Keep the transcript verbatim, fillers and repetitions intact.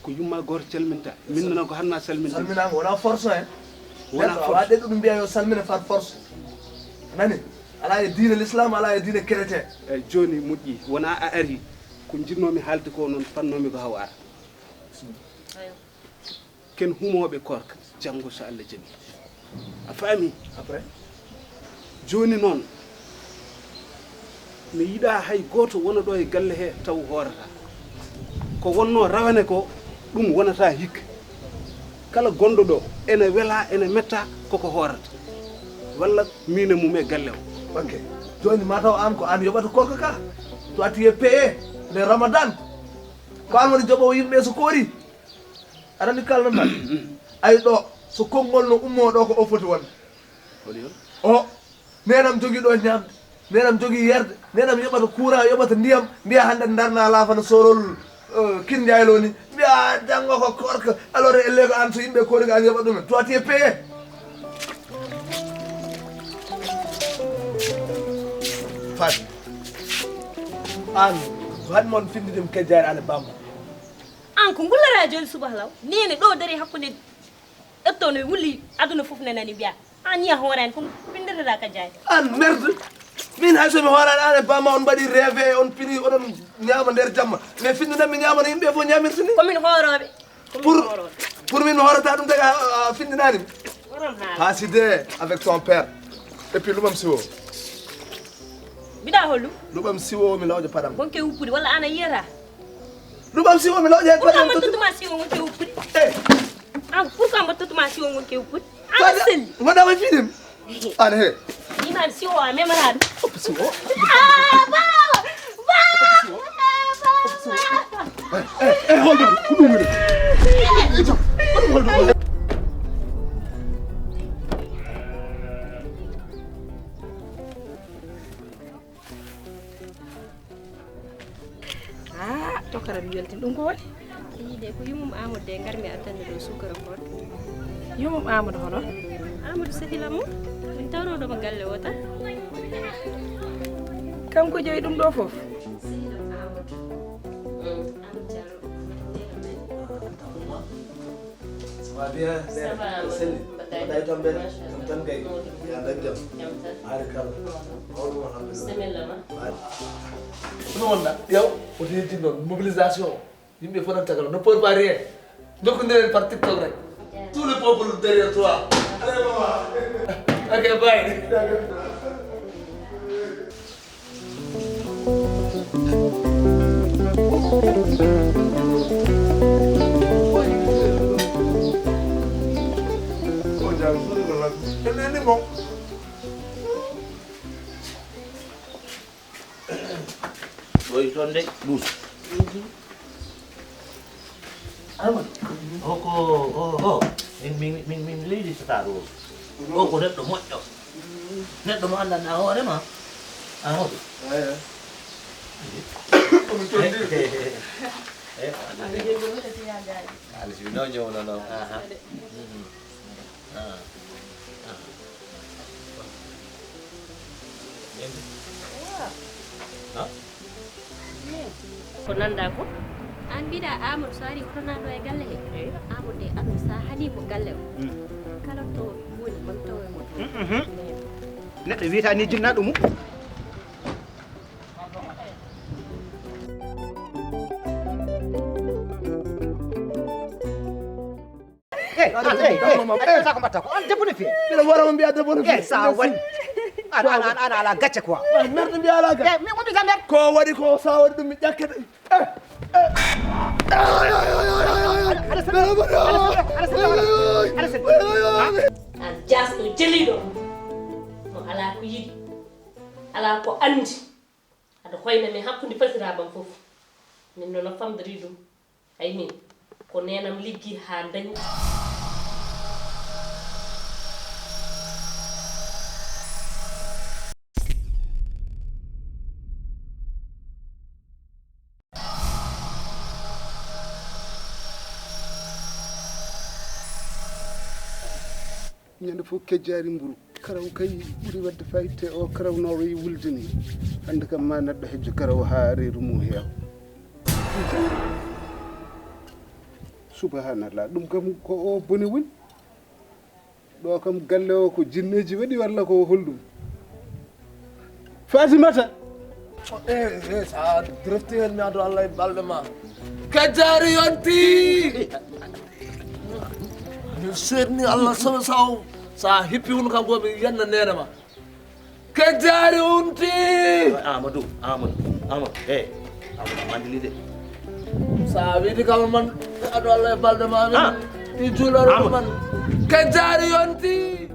Ko yumma gooto calminta. Min noon ko hanna salminde. Salminaama wona force, hein? Wona neɗɗo force. Awa ɗeɗɗo ɗum mbiya yo salmine par force. Nani? Ala e diine l'islam, ala e diine chrétien. Eyi, jooni moƴƴi. Wona a ari. Ko jinnoomi haalde ko noon, fannoomi ko haw ara. Ken humooɓe koorka, janngo so Allah jaɓi. A faami? Après? Jooni noon, mi yiɗaa hay gooto wona ɗo e galle he taw hoorata. Ko wonnoo rawane ko, ɗum wonata hikka. Kala gonɗo ɗo, ene wela, ene metta, koko hoorata. Walla miine mum e galle o. Ok. Jooni ma taw aan ko aan yoɓata koorka ka. Toi, tu es payé le Ramadan. Ko aan woni joɓoowo yimɓe so koori. Aɗa anndi kalno mbaɗ? Ay ɗo, so konngol no ummoo ɗo ko o foti wonde. Holi on? O, nenam jogii ɗo ñaamde, nenam jogii yerde, nenam yoɓata courant, yoɓata ndiyam, mbiya hannde darna laafana sorol, eh, Kin Njaay Lo ni, mbiya janngo ko koorka, alors elle ko aan so yimɓe koori ko aan yoɓat ɗumen. Toi, tu es payé. Faati, aan, ko haɗi mon finndinde mi kejjaare aan e bamma? Aan ko ngullata jooni subaka law? Neene ɗo dari hakkunde ƴetto no wuli aduna fof ne nani mbiya. Aan yiya hooraani ko winndetata ka jaari. Aan merde. Min hay so mi hooraani aan e bamma on mbaɗi rêve on pini oɗon ñaama nder jamma. Mais finndinam mi ñaamana yimɓe fof ñaamirta ni. Ko min hoorooɓe. Ko min Pour, hoorooɓe. Pour min mi hoorata ɗum daga a, a finndinaani mi. Oɗon haala. Haaside avec ton père. Et puis luɓam siwo. Mbiɗa hollu? Luɓam siwo mi lawƴa paɗam. Wonke wuppude walla aan a yiyata? Luɓam siwo mi lawƴa heen paɗam. Pourquoi mbattotuma siwo wonke wuppude? Eh. An pourquoi mbattotuma siwo wonke wuppude? Ana selli. Ngoɗa way fiɗim. An he. Iman siwo a memorado. Siwo. Ah, bawa. Bawa. Eh, eh, hold on. Ko ɗum woni? Hold on. Ah, tokara mi weltin ɗum ko woni? Ii de ko yumum Amadou de ngarmi attande ɗo suukara koɗo. Yumum Amadou hono? Amadou sehil am o, min tawno ɗo mo galle o tan. Kanko jeyi ɗum ɗo fof? Sehil am Amadou. Mm, Amadou Diallo. Ça va bien? Ça va, Seydi. Mbaɗɗa e tampere? Jam tan kay. Yo Allah jam. Jam tan. Baarikalla. Mawɗum, alhamdulillah. Bisimilla ma. Ɗum wonda, ƴeew, o yejjin noon, mobilisation. Yimɓe fof nan tagalo, ne peuvent pas rien. Jokkondiren par TikTok rek. Tout le peuple derrière toi. Allez, maman. Ok, bye. Ɗo e toon de, douze. Amadou, o ko, o, o, min, min, min, min leydi tata ɗo. O ko neɗɗo moƴƴo. Neɗɗo mo anndanɗaa hoore ma. Amadou. Eyi. Ko mi tonngii. Eh, eh, eh, eh. Eh, Alice, mi ɗo ñëw, non, non. Aha. Mhm. Ah. Ah. Ah. Ko nanda ko? An mbiɗa Amadou so ari hoto nanɗo e galle he. Eyi. Amadou de andu sa hani mo galle o. Mm. Kala to woni on tawe mo. Mm, mhm. Neɗɗo wiyata ni jinnaɗo mum. Eh, ah, eh, eh, eh, sa ko mbatta ko? An debbo ne fi. Mbiɗa wara mo mbiya debbo ne fi. Eh, sa waɗi. An, an, an, an ala gacce quoi. Eh, merde mbiya ala gacce. Eh, mi ummi tan nder. Ko waɗi ko sa waɗi ɗum mi ƴakkete. Eh, eh. An jasɗo jeliɗo mo ala ko yiɗi, ala ko andi. Aɗa hoyna mi hakkunde fasiraaɓam fof. Min noon a famdori ɗum. Hay min, ko neenam liggi haa dañi. Ñande fof kejjaari mburu. Karaw kay ɓuri waɗde fayida te o karaw no wayi wulde ni. Hannde kam ma neɗɗo hejjo karaw haa reedu mum heewa. Subhanallah, ɗum kam ko o bone woni. Ɗo kam galle o ko jinneeji waɗi walla ko holɗum? Fatimata! E e sa drefti hen mi ado Allah e balɗe ma. Kajjaari yonti. Min seedni Allah sabu sa o sa hippi won kam goɓe yanna nene ma. Kajjaari unti. Amadou, Amadou, Amadou, e Amadou mandili de. Sa wiidi kam man ado Allah e balɗe ma min. Ɗi juularo man. Kajjaari yonti.